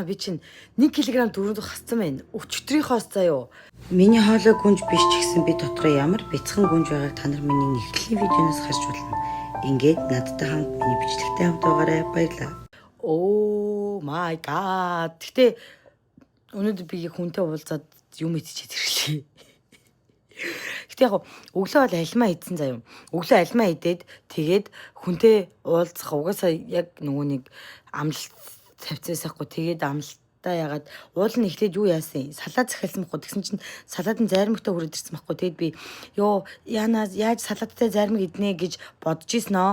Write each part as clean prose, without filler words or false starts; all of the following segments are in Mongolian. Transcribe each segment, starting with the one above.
Манайхаа би чинь 1 кг 400 хассан байна. Өчтөрийнхоос заяо. Миний хоолой гүнж биш ч гэсэн би дотроо ямар бяцхан гүнж байгааг та нар миний эхлэлийн видеоноос харж болно. Ингээд надтай хамт миний бичлэгтэй хамт байгаарай. Баярлалаа. Oh my god. Гэтэ өнөөдөр би хүнтэй уулзаад юм идчихэд ирлээ. Гэтэ яг өглөө бол альмаа идсэн заяа. Өглөө альмаа идээд тэгээд хүнтэй уулзах угаасаа яг нөгөө нэг амлалт тавьцаасахгүй тэгээд амлалтаа ягаад уул нь эхлээд юу яасан, салат захиалсан байхгүй. Тэгсэн чинь салат нь зайрмагтай хүрээд ирсэн байхгүй. Тэгээд би ёо яана яаж салаттай зайрмаг иднэ гэж бодож исэн нөө.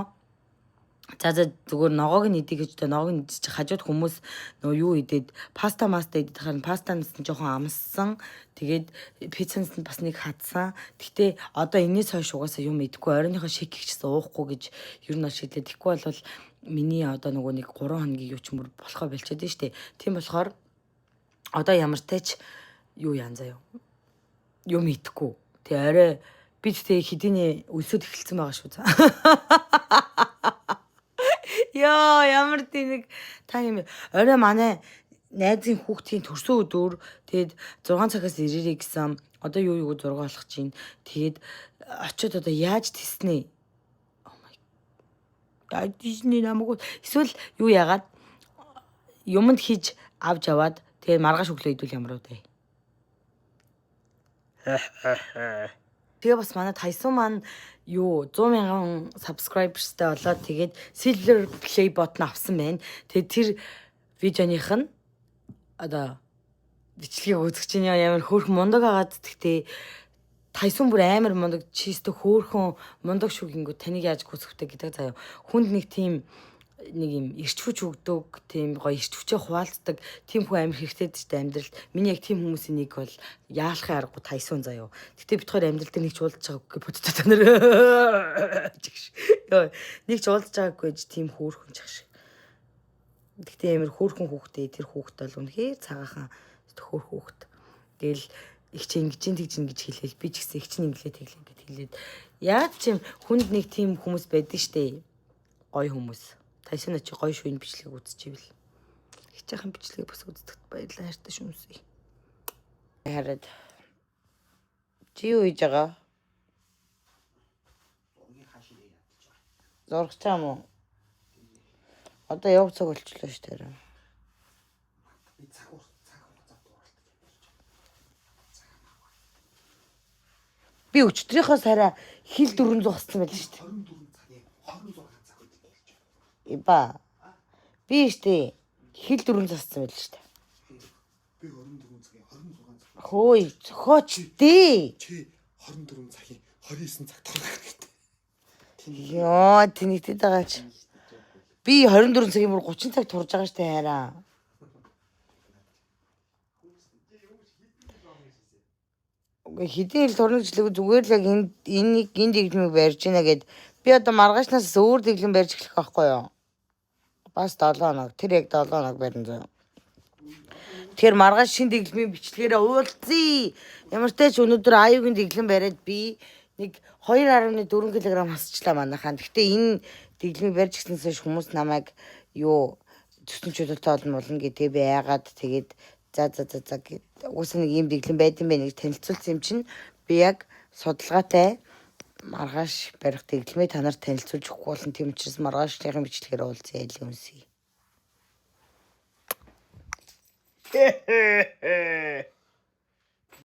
За за, зүгээр ногоог нь идэ гэж одоо ногоог нь идчих, хажууд хүмүүс нөгөө юу идээд, паста маста идэх харин пастанаас нь жоохон амссан. Тэгээд пиццанаас нь бас нэг хадсан. Гэхдээ одоо энэс хойш угаасаа юм идэхгүй, оройныхоо shake хийчихсэн уухгүй гэж ер нь бол шийдлээ. Тэгэхгүй бол миний одоо нөгөө нэг 3 хоногийн юу ч мөр болохоо болчиход нь штэ. Тийм болохоор одоо ямар ч юу яан заяа. Юм идэхгүй. Тэгээ орой би тэгтээ хэдийнэ өлсөд эхэлсэн байгаа шүү. За. Йоо, ямар тэнэг та юм. Орой манай найзын хүүхдийн төрсөн өдөр, тэгээд 6 цагаас ирээрэй гэсэн. Одоо юу юу зураг олох чинь. Тэгээд очиод одоо яаж теснэ? Oh my. Яаж теснэ намайг? Эсвэл юу яагаад юмд хийж авч яваад тэгээд маргааш өглөө идвэл ямар үү? Тэгээ бас манай Тайсон маань юу 100 мянган subscribers тай болоод тэгээд Silver Play button авсан байна. Тэгээд тэр видеоных нь одоо бичлэгийг үзэж чинь ямар хөөрхөн мундаг агаад. Тэгтээ Тайсон бүр амар мундаг, чистэ хөөрхөн мундаг шүү гингүү таныг яаж гүйцэхвтэй гэдэг заяа. Хүнд нэг тийм нэг юм эрч хүч өгдөг, тийм гоё эрч хүчээ хуваалцдаг тийм хүн амар хэрэгтэй ч амьдралд. Миний яг тийм хүмүүсийн нэг бол яалахын аргагүй Тайсон заяо. Гэтэ бид хоёр амьдрал дээр нэг ч уулзж байгаагүй бодтой та нар. Чигш. Йоо, нэг ч уулзж байгаагүй гэж тийм хөөрхөн чих шиг. Гэтэ амар хөөрхөн хүүхдээ, тэр хүүхд бол үнэхээр цагаахан хөөр хүүхд. Тэгэл их чи ингэж тэгж ингэж хэлээл, би ч гэсэн их чинь инглээ тэглээ гэд хэлээд яаж ч юм хүнд нэг тийм хүмүүс байдаг штэ. Гоё хүмүүс. Тайсон чи гоё шүү, энэ бичлэгийг үзчихвэл. Их жаахан бичлэгийг бас үздэхт баярлалаа, хайртай шүмсээ. Хараад чи юу хийж байгаа? Зурагч юм уу? Одоо явах цаг болчлоо шүү дээ. Би цаг цаг хугацаа дууралт гэж. Би өчтөрийнхөө сарай хил 400 хассан байл шүү дээ. 24 цагийн 26 цаг үед болж байна. Иба. Би штэ хил 400 хассан байл шүү дээ. Би 24 цагийн 26 цаг. Хөөе, зөхөөч дээ. Чи 24 цагийн 29 цаг турах хэрэгтэй. Йоо, тэнэгтэд байгаач. Би 24 цагийн бүр 30 цаг турж байгаа штэ хайраа. Үгүй, хэдийн хил турна гэж лээ, зүгээр л яг энэ энийг энэ дэглэмийг барьж гинэ гэд би одоо маргаашнаас өөр дэглэм барьж эхлэх байхгүй юу? Бас 7 хоног. Тэр яг 7 хоног барина зөө. Тэгэхээр маргааш шин дэглэмийн бичлэгээрээ уулзъя. Ямар ч тач өнөөдөр аюугийн дэглэм бариад би нэг 2.4 кг хасчлаа манайхаа. Гэхдээ энэ дэглэмийг барьж гиснээс хойш хүмүүс намайг юу цөсөн чөлөөтэй олон болно гэдгээ би айгаад тэгээд за за за за гэд угаасаа нэг ийм дэглэм байд юм байна гэж танилцуулсан юм чинь би яг судалгаатай маргааш барих дэглэмээ та нарт танилцуулж өгөхгүй болно. Тийм учраас маргаашныхын бичлэгээр уулзъя, аль үнсье.